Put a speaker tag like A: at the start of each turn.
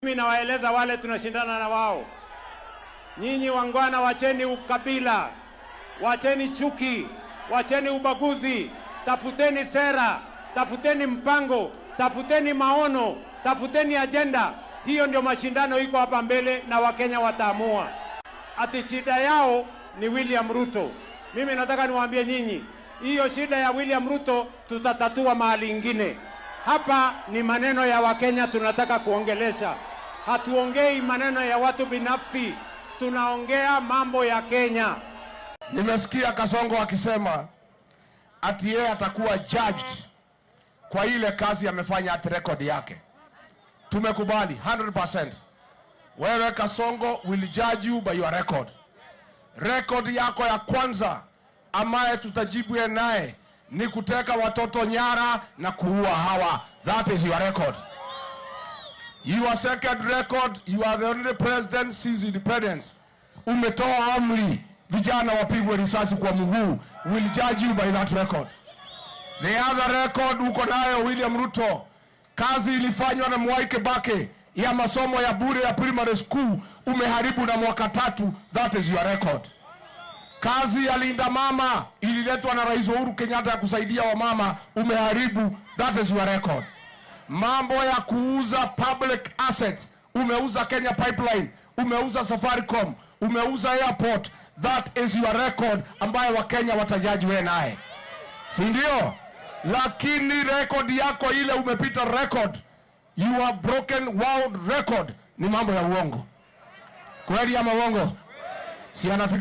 A: Mimi nawaeleza wale tunashindana na wao, nyinyi wangwana, wacheni ukabila, wacheni chuki, wacheni ubaguzi, tafuteni sera, tafuteni mpango, tafuteni maono, tafuteni ajenda. Hiyo ndio mashindano iko hapa mbele, na Wakenya wataamua. Ati shida yao ni William Ruto. Mimi nataka niwaambie nyinyi, hiyo shida ya William Ruto tutatatua mahali ingine. Hapa ni maneno ya Wakenya tunataka kuongelesha. Hatuongei maneno ya watu binafsi, tunaongea mambo ya Kenya.
B: Nimesikia Kasongo akisema ati yeye atakuwa judged kwa ile kazi amefanya at record yake. Tumekubali 100%. Wewe Kasongo will judge you by your record. Record yako ya kwanza ambaye tutajibu yeye naye ni kuteka watoto nyara na kuua hawa. That is your record. Your second record, you are the only president since independence. Umetoa amri vijana wapigwe risasi kwa mguu. Will judge you by that record. The other record uko nayo William Ruto, kazi ilifanywa na Mwai Kibaki ya masomo ya bure ya primary school umeharibu na mwaka tatu. That is your record. Kazi ya Linda Mama ililetwa na Rais Uhuru Kenyatta ya kusaidia wamama umeharibu. That is your record. Mambo ya kuuza public assets, umeuza Kenya Pipeline, umeuza Safaricom, umeuza airport. That is your record ambayo Wakenya watajaji wewe naye, si ndio? Lakini record yako ile umepita record, you have broken world record, ni mambo ya uongo. Kweli ama uongo? Si anafika